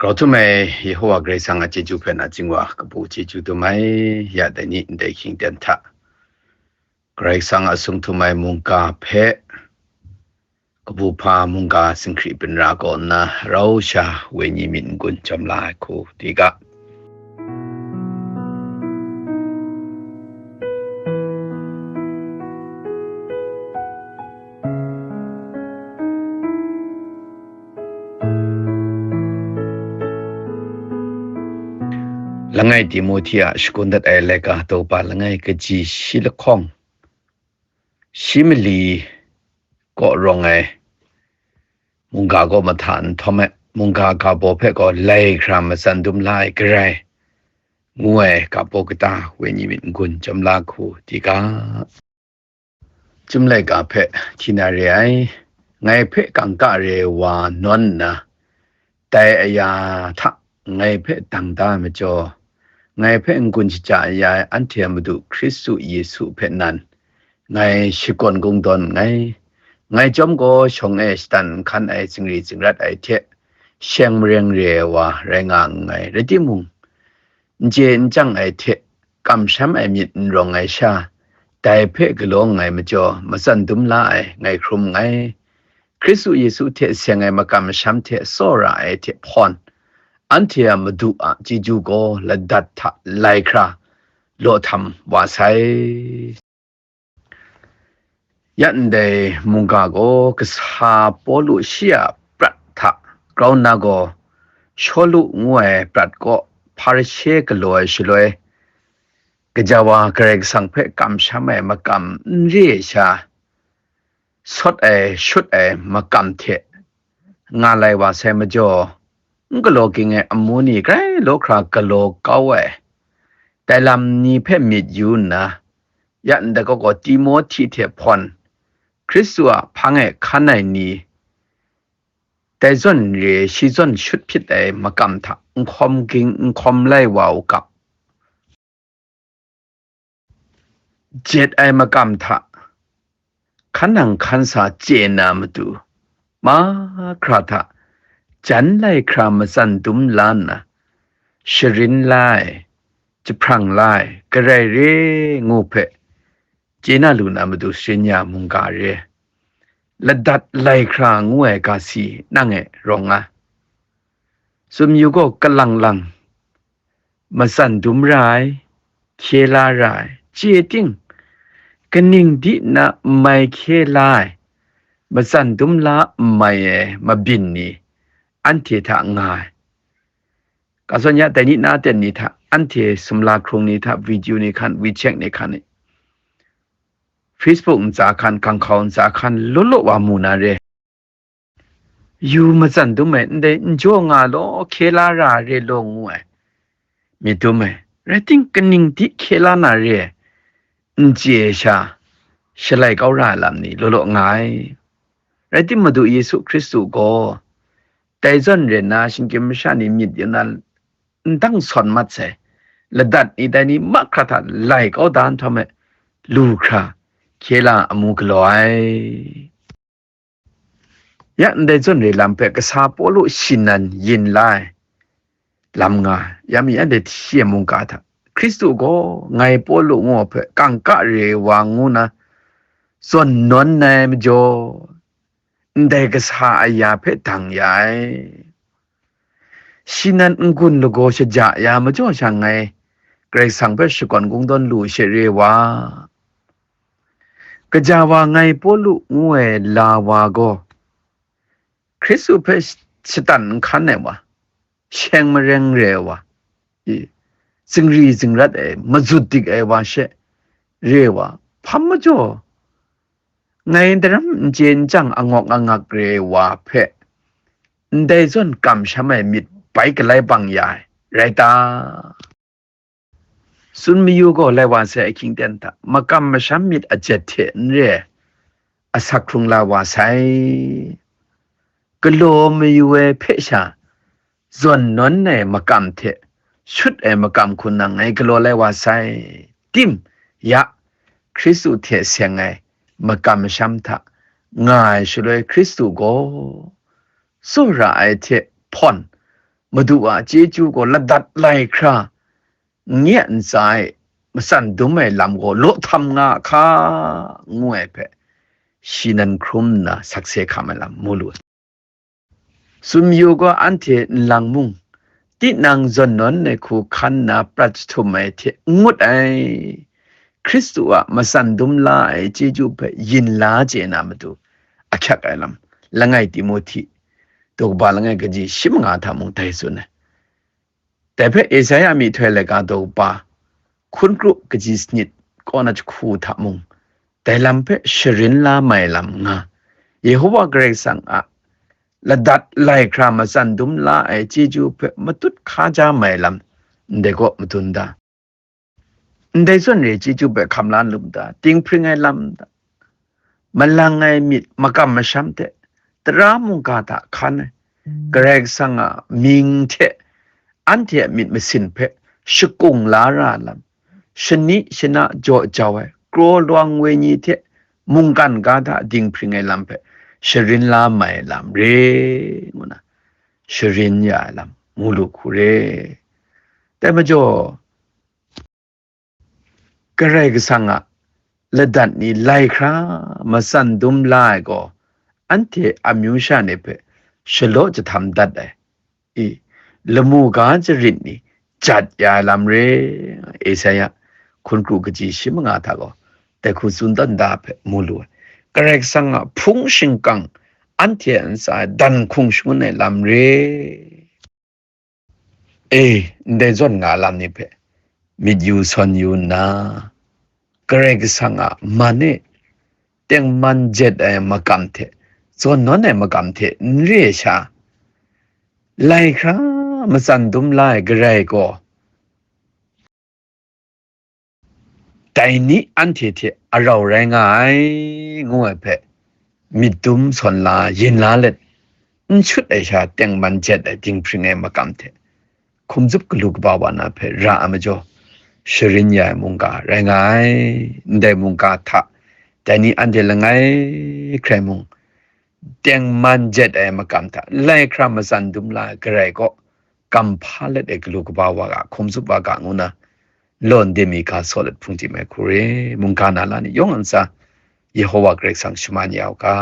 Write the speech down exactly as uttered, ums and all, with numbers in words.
Rau htum ai Yehowa Karai Kasang a chyeju hpe nachying wa kabu chyeju dum ai, ya dai ni ndai hkying ten hta Karai Kasang a sung htum ai mungga hpe kabu hpa mungga singhkri binra kaw nna rau sha wenyi myit n-gun jawm la ai hku di ga. Langai Timohti a shakun dat ai laika daw pa langai kaji shi lahkawng, shi mali kaw rawng ai mungga kaw mahta nhtawm ai, mungga ga baw hpe gaw lai hkra matsan dum la ai garai, ngu ai ga baw kata wenyi myit n-gun jawm la hku di ga. Chyum laika hpe hti na re ai, ngai hpe kangka re ai wa nawn nna, dai aya hta ngai hpe dang da ai majaw, ngai hpe n-gun shaja ya ai anhte a Madu Hkristu Yesu hpe nan, ngai shakawn kungdawn nngai. Ngai chyawm gaw shawng e shatan n hkan ai zingri zingrat ai hte, sheng mareng re ai wa rai nga nngai. Rai timung, n chye n chyang ai hte, kamsham ai myit n rawng ai sha, dai hpe galaw nngai majaw, matsan dum la ai ngai hkrum nngai. Hkristu Yesu hte seng ai makam masham hte tsawra ai hte hpawn, anhte a Madu a chyeju gaw ladat hta lai hkra law htam wa sai. Ya ndai mungga gaw kasa Pawlu shi a prat hta grau nna gaw, Shawlu ngu ai prat kaw Hparishe galaw ai shaloi, gaja wa Karai Kasang hpe kamsham ai makam n re ai sha, sawt ai shut ai makam hte nga lai wa sai majaw, n galaw ging ai amu ni grai law hkra galaw kau ai, dai lam ni hpe myit yu nna, ya ndai kaw gaw Timohti hte hpawn, Hkristu a hpang e hkan ai ni, dai zawn re shi zawn shut hpyit ai makam hta n hkawm ging n hkawm lai wa u ga. Jet ai makam hta hkan nang hkan sa chye na matu, mahkra hta jan lai hkra matsan dum la nna, sharin la ai, jahprang la ai, garai re ngu hpe chye na lu na matu sharin ya mungga re, ladat lai hkra ngu ai ga si nang e rawng nga. Tsun mayu gaw kalang lang, matsan dum ra ai, hkye la ra ai, chye ting, kaning di na n mai hkye la ai, matsan dum la n mai ai mabyin ni, anhte hta nga ai. Ga zawn ya, dai ni na ten ni hta, anhte sumla hkrung ni hta, video ni hkan, WeChat ni hkan, Facebook ntsa hkan, ganghkau ntsa hkan, law law wa mu na re. Yu matsan dum ai, ndai n jaw nga law, hkye la ra re law ngu ai myit dum ai. Rai ting, kaning di hkye la na re ai, n chye ai sha, shalai kau ra ai lam ni law law nga ai. Rai tim, Madu Yesu Hkristu gaw dai zawn ren na shinggyim masha ni myit yu na, n dang sawn mat sai, ladat ni dai ni mahkra hta lai kau da nhtawm e, lu hkra hkye la amu galaw ai. Ya ndai zawn re lam hpe kasa Pawlu shinan yin la ai lam nga, ya mi anhte shi ai mungga hta, Hkristu gaw ngai Pawlu ngu ai hpe kangka re ai wa ngu na zawn nawn ai majaw, ndai kasa aya hpe dang ya ai. Shi nan n-gun lagaw shaja ya majaw sha ngai Karai Kasang hpe shakawn kungdawn lu she re wa. Gaja wa ngai Pawlu ngu ai la wa gaw, Hkristu hpe shatan n hkan ai wa, sheng mareng re ai wa, i, zingri zingrat ai, mazut dik ai wa she re ai wa, hpam majaw, ngai daram n chye n chyang angawk angak re ai wa hpe, ndai zawn kamsham ai myit bai galai bang ya ai, rai ta? Tsun mayu gaw lai wa sai ahkying ten hta, makam masham myit ajet hte n re ai, asak hkrung la wa sai. Galaw mayu ai hpe sha, zawn nawn ai makam hte shut ai makam hku nang ngai galaw lai wa sai. Tim, ya, Hkristu hte seng ai makam masham hta nga ai shaloi, Hkristu gaw tsawra ai hte hpawn, Madu a chyeju gaw ladat lai hkra, nye a ntsa e matsan dum ai lam gaw law htam nga a hka, ngu ai hpe, shi nan hkrum nna sakse hkam ai lam mu lu ai. Sumyu gaw anhte nlang mung, tinang zawn nawn ai hku hkan nna prat jahtum ai hte n ngut ai. Hkristu a matsan dum la ai chyeju hpe yin la chye na matu ahkyak ai lam, langai Timohti, daw kaba langai kaji shi manga hta mung dai tsun ai. Dai hpe Esaia myihtoi laika daw kaba hkun kru kaji sanit kaw na jahku hta mung, dai lam hpe sharin la mai lam nga, Yehova Karai Kasang a ladat lai hkra matsan dum la ai chyeju hpe matut hkaja mai lam ndai kaw madun da. Ndai zawn re chyeju hpe hkam la lu da, dinghpring ai lam da, malang ai myit makam masham hte tara mungga hta hkan ai, Karai Kasang a mying hte anhte a myit masin hpe shakung la ra lam, shani shana jaw jau ai, kraw lawang wenyi hte mungkan ga hta dinghpring ai lam hpe sharin la mai lam re, ngu na sharin ya ai lam mu lu hku re. Dai majaw, Karai Kasang a ladat ni lai hkra matsan dum la ai gaw, anhte amyu sha ni hpe shalaw jahtam dat ai, i, lamu ga jarit ni jat ya ai lam re, Esaia hkun kru kaji shi manga hta gaw, dai hku tsun dan da hpe mu lu ai. Karai Kasang a hpung shingkang anhte a ntsa e dan hkung shangun ai lam re. E, ndai zawn nga lam ni hpe myit yu sawn yu nna, Karai Kasang a man e tengman jet ai makam hte, zawn nawn ai makam hte n re ai sha, lai hkra matsan dum la ai Karai gaw, dai ni anhte hte arau rai nga ai, ngu ai hpe, myit dum sawn la, yin la let, n shut ai sha tengman jet ai dinghpring ai makam hte, hkum zup galu kaba wa na hpe ra ai majaw, sharin ya ai mungga rai nga ai. Ndai mungga hta, dai ni anhte langai hkrai mung, tengman jet ai makam hta, lai hkra matsan dum la ai Karai kaw, kam hpa let ai galu kaba wa ga, hkum zup wa ga, ngu na, law nde mi ga saw let hpungdim ai hku re, mungga na la ni yawng a ntsa, Yehova Karai Kasang shaman ya u ga.